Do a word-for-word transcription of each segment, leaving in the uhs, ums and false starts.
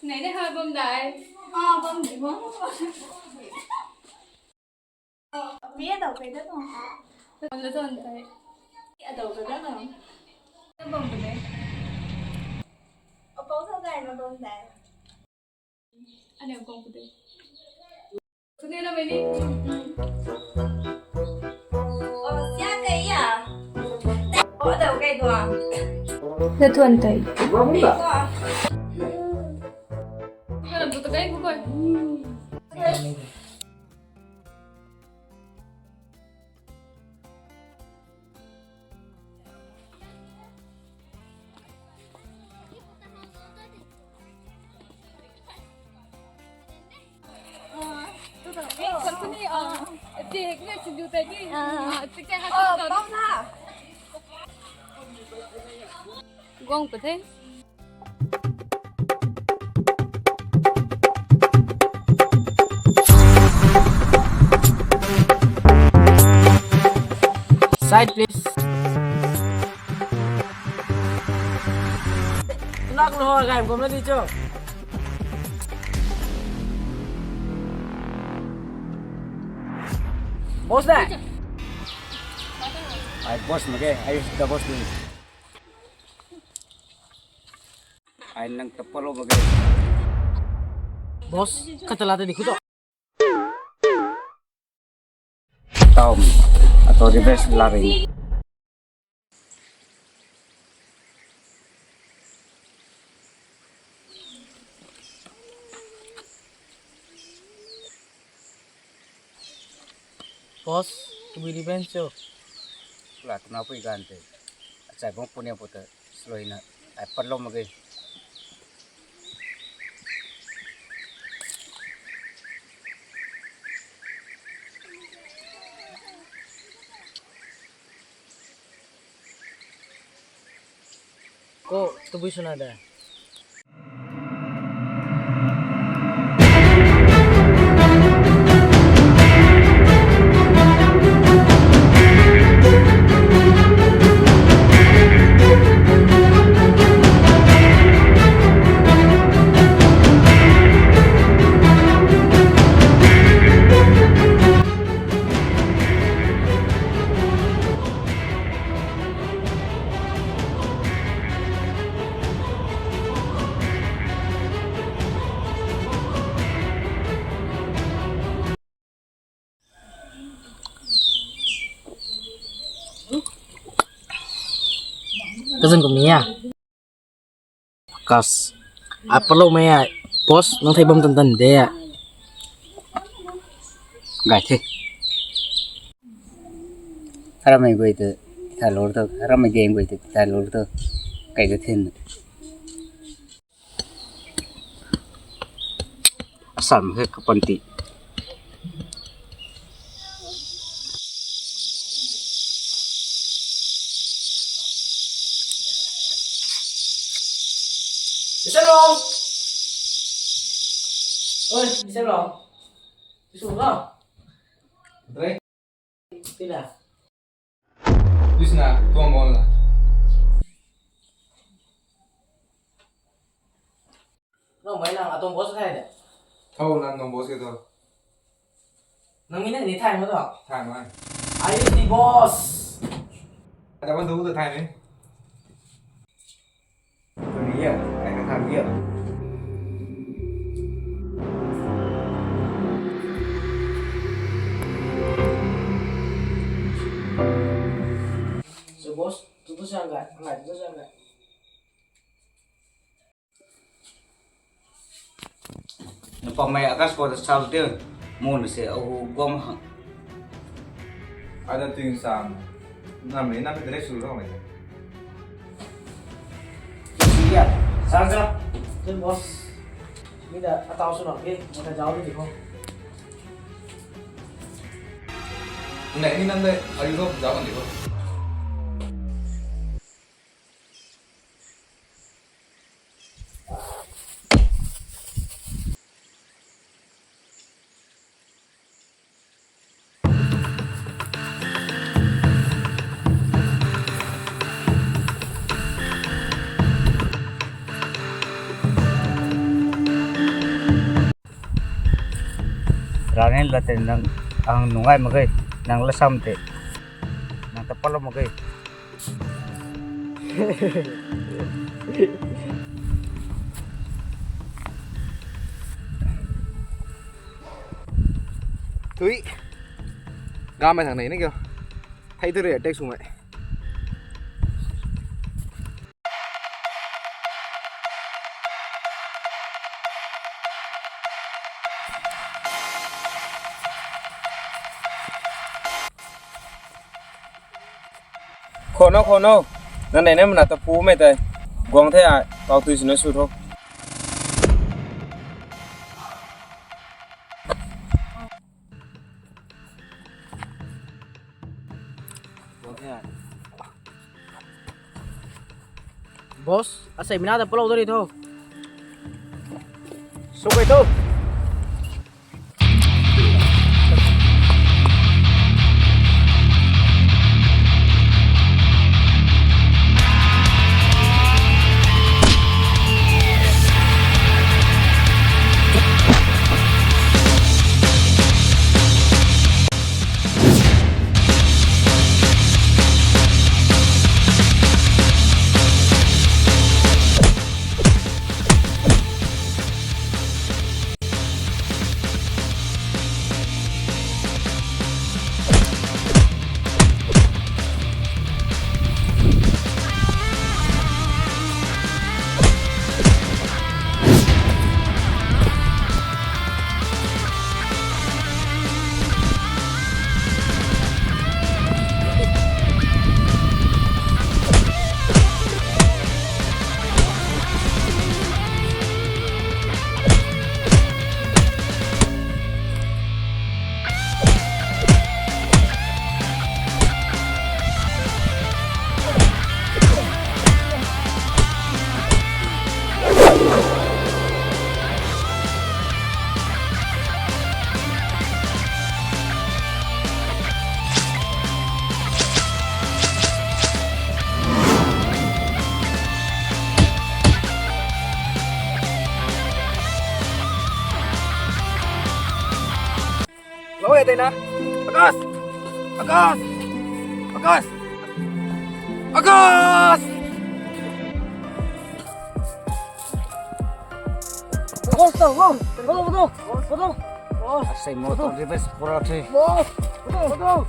Nei de ha bam dai. Ah, bam de bam. Mi adau kai da tuang. Bam da tuang tai. Adau kai da tuang. Bam da. Apou sa dai na bam dai. Ane kong pu de. Sune na meni. Oh, siya kai ya. Oh, adau kai tuang. Na tuan tai. Kai tuang. Kai lam tu ta kai ku kai. Guang pathe. Side, please. Nak lo, game kum na di cho. Boss da. Ai boss mak ge, ai da boss ni. Ai nang tapalo mak ge. Boss, kata la ta di khuto. Tom, ato reverse la ring. Boss, tabui revenge cho. La tuna pui gan te. Achai bong punia puta slowna. Ai patlo mak ge. Ko, tabui swna da. Kazan kum ni ya. Kas. Apalo mei ai. Boss, nang thei bam tan tan de ya. Gai the. Haram mei gui te, thai lor to. Haram mei game gui te, thai lor to. Kai te thin. Asam he kapanti. Mister Long. Oi, Mister Long. Mister Long. Dre. Tila. Tui sina tuang bol la. Nang mai nang atuang boss khai de. Thau nang nang boss ke to. Nang mi na ni thai mo to? Thai mai. Are you the boss? Ada ban tu tu thai ni. So boss, tu tu siang ga, ngai tu tu siang ga. Napamei Akash ko ta sal te, mun se ahu gom hang. Ada ting sam, nam ni nam direct su rong le. Siya, sal sa. Ten boss. Ni da atau su na ke, mata jao ni ko. Nai ni nam de, ayu ko jao ni ko. Rani la te nang ang nungai mak ge, nang la sam te, nang ta palo mak ge. Tui. Gamei thang nei na kyo. Thei tu re tek sumei. Khono, khono. Nang nei na mana ta pu mei tei. Guang the ai, pau tui sina su tho. Boss, asei mina ta palou dari tho. Sukai tho. Lo e tei na. Akash! Akash! Akash! Akash! Boss, boss, boss, boss, boss. Asei mo to reverse pura the. Boss, boss, boss.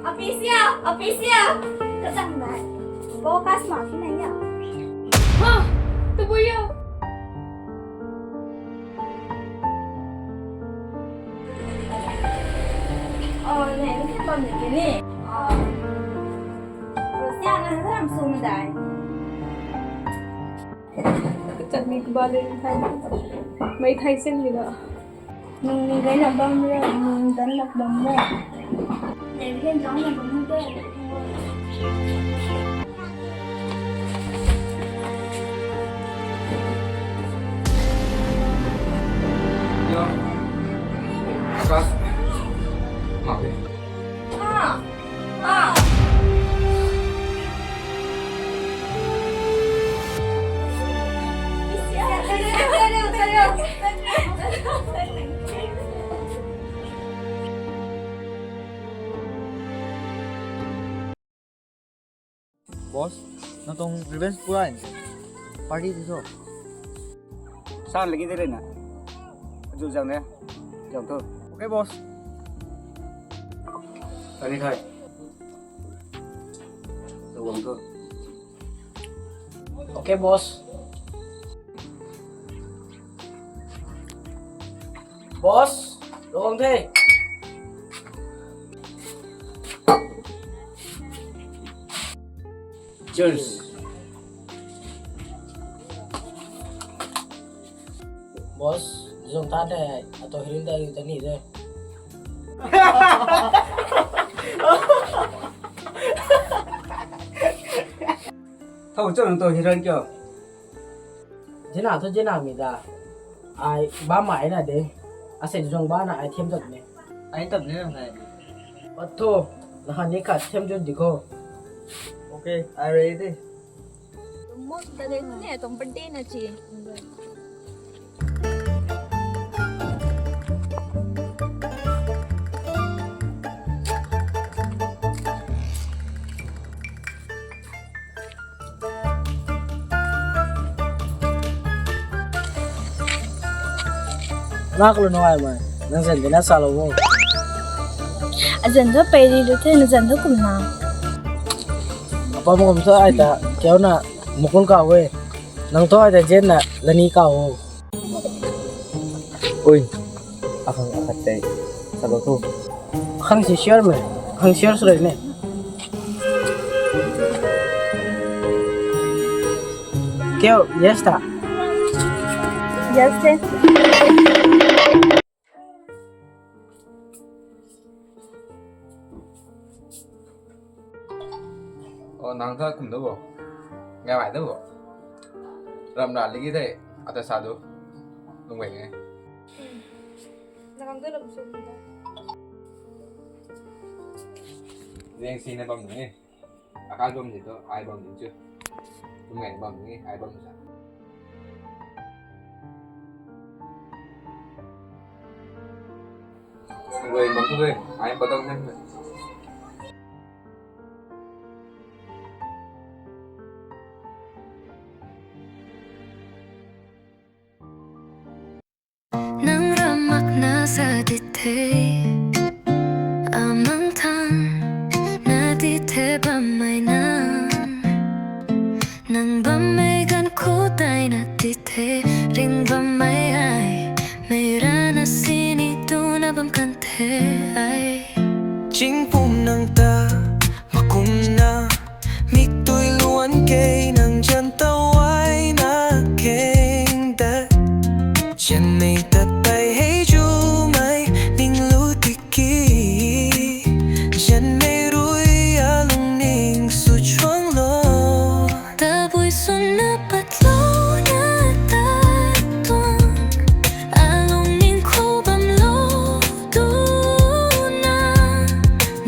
Official, official. Kachang bai. Bo kas ma ki nai ya. Ha, tabui ya. Oh, ne, ni kan bam ni ke ni. Oh. Siang na ram sum dai. Chutney kaba le thai. Mei thai sen ni da. Nung ni gai na bam ra, nung dan lak bam ra. Ne, ni kan jang na bam de. Yo. Akash. Maaf ya. Ah. Ah. Boss, nang tuang revenge pura in. Party di so. San lagi de na. Ju jang ne. Jang tu. Okay, boss. Tani khai. Tu wang tu. Okay, boss. Boss, luang the. Cheers. Boss, zong ta the, ato hiring ta ta ni de. Thau chon to hiran kyo. Zina thu zina mi da. Ai ba mai na de. Ase zong ba na ai thiam zat me. Ai tat ni na hai. Atho, na han ni khat thiam zat di ko. Okay, I ready. Mo ta de ne, tuang birthday na chi. Ngak lu nuai mai, nang zan de na sa lo wo. Azan thu pei ri lu the, na zan thu kumna. Apa mo kum thu ai ta, kyo na, mukul ka we. Nang thu ai ta jen na, lani ka wo. Ui, akhang akhat tei. Sa lo thu. Akhang si share me. Akhang share sw rei ne. Kyo, yes ta. Yes te. O, nang tha kum da bo. Ngai mai da bo. Ram ra ligi the, ata sa du. Lung wei nge. Nang tu lam sum da. Zeng si na bam nge. Akai bam ni tu, ai bam ni chu. Lung wei bam nge, ai bam sa. Lung wei bam tu, ai patang nang. Nang ram mak na sa di the, amang thang na di the bam mai nang. Nang bam mei ganv khou tei na di the, ring bam mei ai, mei rana sini tuna bam kan the ai. Chingpum nang ta, makumna, mik tui luan kei nang jan ta wai na keng da. Jan mei tat pai hei ju mei, ning lu tiki. Jan mei rui a lungning sw chuang lo. Tabui swn na pat lo na tat tuang, a lungning khou bam lo tu na.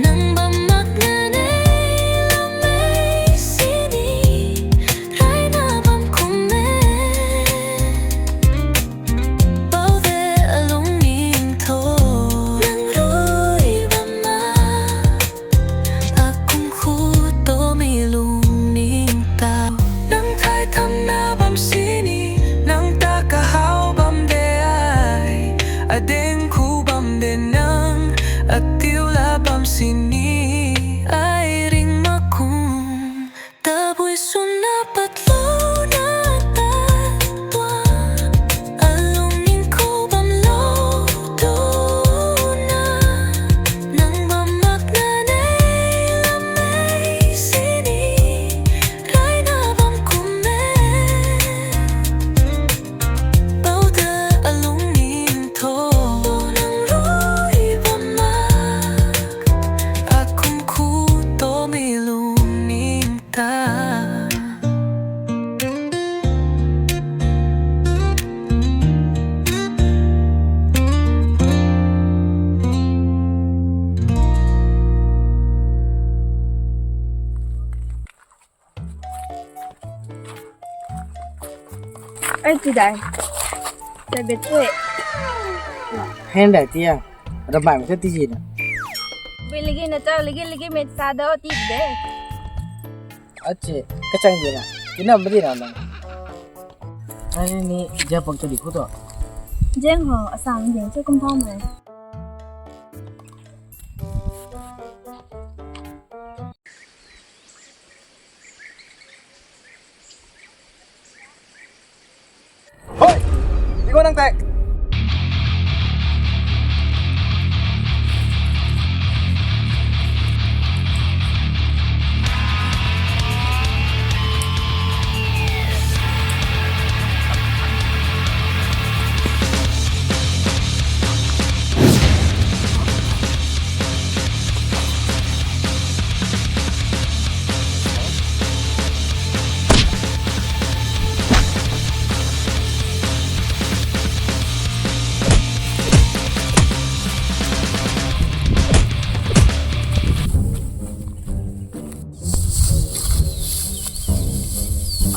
Nang bam mak na nei lam mei sini, rai na bam kum e. Bau de a lungning tho, nang rui bam mak. Akum khu to mei lungning ta. Nang thai tham na bam sini, nang ta kahau bam de ai. Adeng khu bam de nang, atiu la bam sini, ai ring mak kum. Tabui swn na pat lo na tat tuang, a lungning khou bam lo tu na. Nang bam mak na nei lam mei sini, rai na bam kum e. Bau da a lungning tho, nang rui bam mak. Akum khu to mei lungning ta. Ai, ti dai. Tabet tu e. Hen dai tia. Rambai ma se ti ji na. Bui lagi na chau, lagi, lagi mei sa do ti de. Achi, kachang di na. Ina madi na na. Ai ni japang chali ko to. Jeng ho, asang jeng chu kum thau mai. Hoi! Di ko nang tei?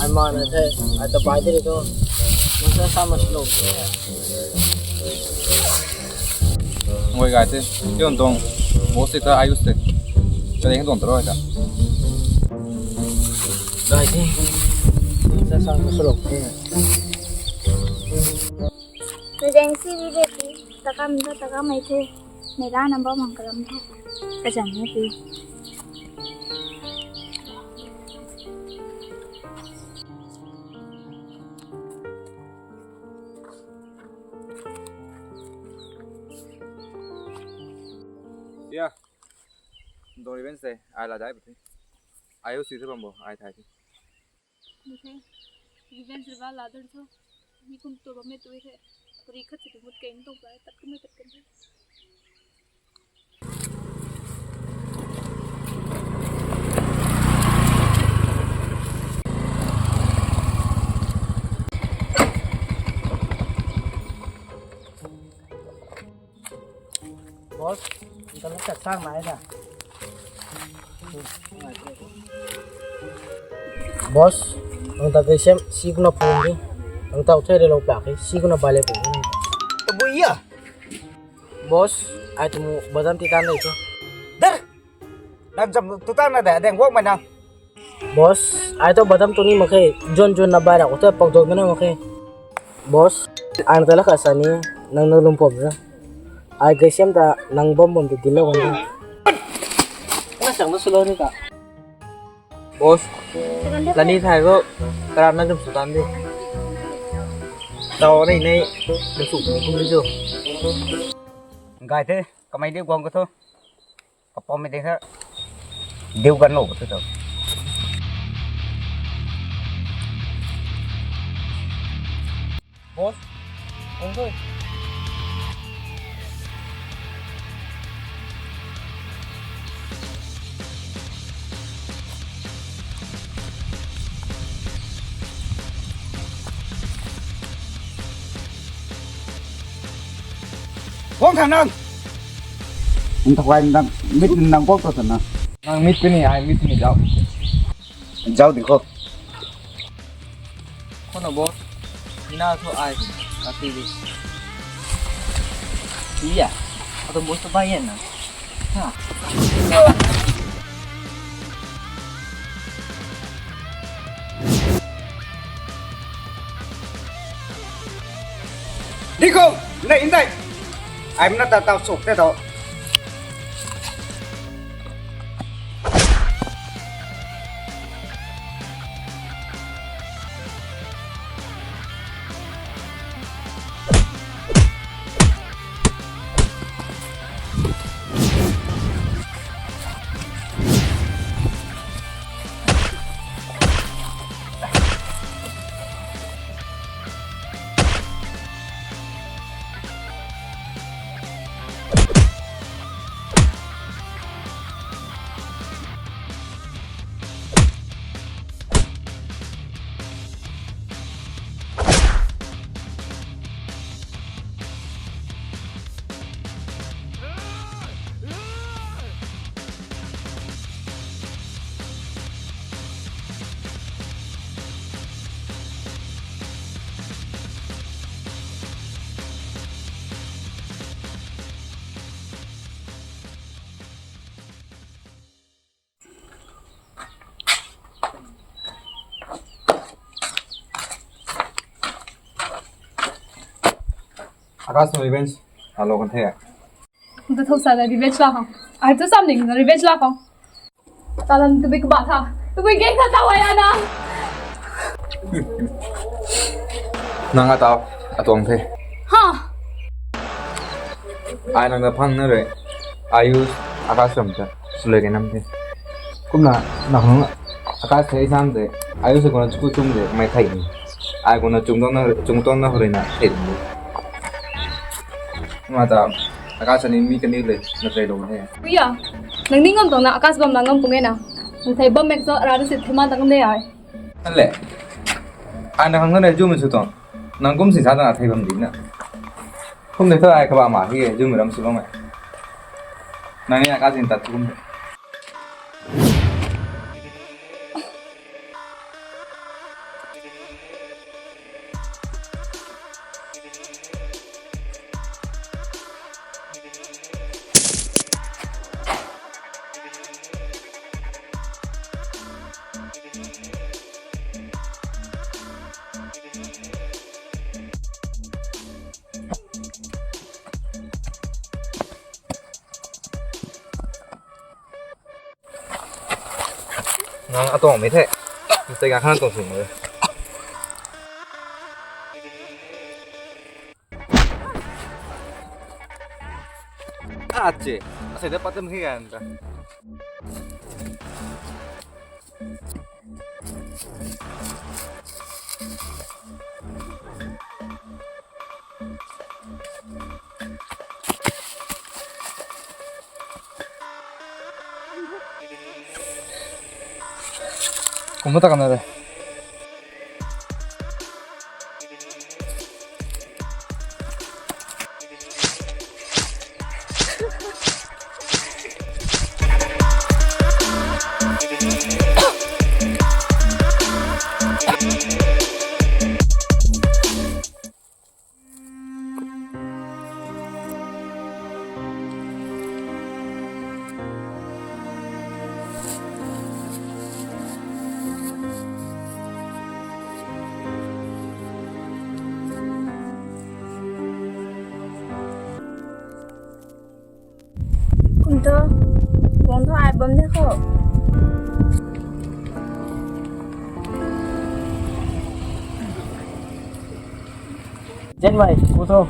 Ai ma na the, ai ta bai de ri tu. Nang sa sa ma slo. Ngoi gai the, kion tong, boss ta ai us the. Ka deng tong taro ta. Gai the. Nang sa sa ma slo the. Nang deng si vi de ti, takam da takam ai the. Mei la number mang kalam the. Kazang ni ti. Ya. Dong revenge de, ai la dai bati. Ai usi the bambo, ai thai the. Ni the, revenge riba la dur tho. Mi kum tu bam me tu the. Puri khat si tu mut keng tong pa, tat kum me tat kum me. Boss, nang ta lak tat sang nai na. Boss, nang ta kei sem si kuna phung di. Nang tau the re lo plak e, si kuna bai le phung di. Tabui ya. Boss, ai tumu badam ti tan de tu. Dar. Nang jam tu tan na de, deng wok mai na. Boss, ai tu badam tu ni mak khe, jon jon na bai ra ko tu pak dok na mak khe. Boss, ai ta lak kha sa ni, nang na lum pom ra. Ai kei sem ta nang bom bom ti dil lo kan. Na chang na slo ni ka. Boss, lani thai ko, kara na dum sutan di. Tau nei nei, dum su kum di jo. Gai the, kamei di guang ko tho. Kapam mei de kha. Diu kan lo ko tho. Boss, ong doi. Guang tha nang. Nang ta kuai nang mit nang guang ta tha na. Nang mit puni, ai mit puni zau. Zau di kho. Kho na boss. Ina thu ai. Ka ti di. Iya. Ata boss ta bai yan na. Ha. Di kho, nei indai. Ai mna ta tau chok te tau. Akash na revenge. Hello, kan the. Nang ta thou sa na revenge la khang. Ai tu sam ning na revenge la khang. Talan tu bik ba tha. Tu bik geng kha ta wai ana. Nang ata atuang the. Ha. Ai nang ta phang na re. Ayush, Akash ram ta. Sule ke nam the. Kumna, nang Akash the isam de. Ayush ko na chu chum de. Mai thai ni. Ai ko na chung tang na, chung tang na hore na thai ni. Kumna ta, Akash ni mi kani le na thai lo he. Kuya, nang ning ngam tang na Akash bam na ngam pung e na. Nang thai bam mek cho ra si thai ma tang de ai. Anle. Ai na khang na ju mi su tang. Nang kum si sa ta na thai bam di na. Kum de tho ai kaba ma hi ju mi ram si bam e. Nang ni Akash in tat kum de. Nang atuang mi the. Mistake a khang tuang sing mo. Ache, asei de patam hi gan ta. Kumna ta kana de. Kum tho, kum tho ai bam de kho. Jen mai, kum tho.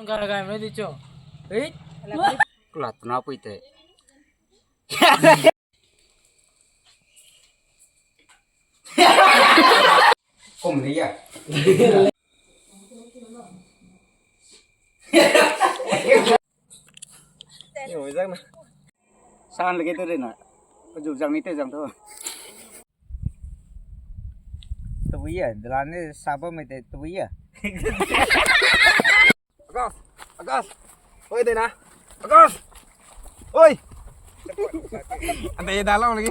Gai gai mai di cho. Ei. Kulat na pui te. Kum ni ya. San lagi tu rin na. Kaju jang ni te jang tu. Tui ya, dalan ni saba mai te tui ya. Akas, Akas. Oi de na. Akas. Oi. Ante dalan lagi.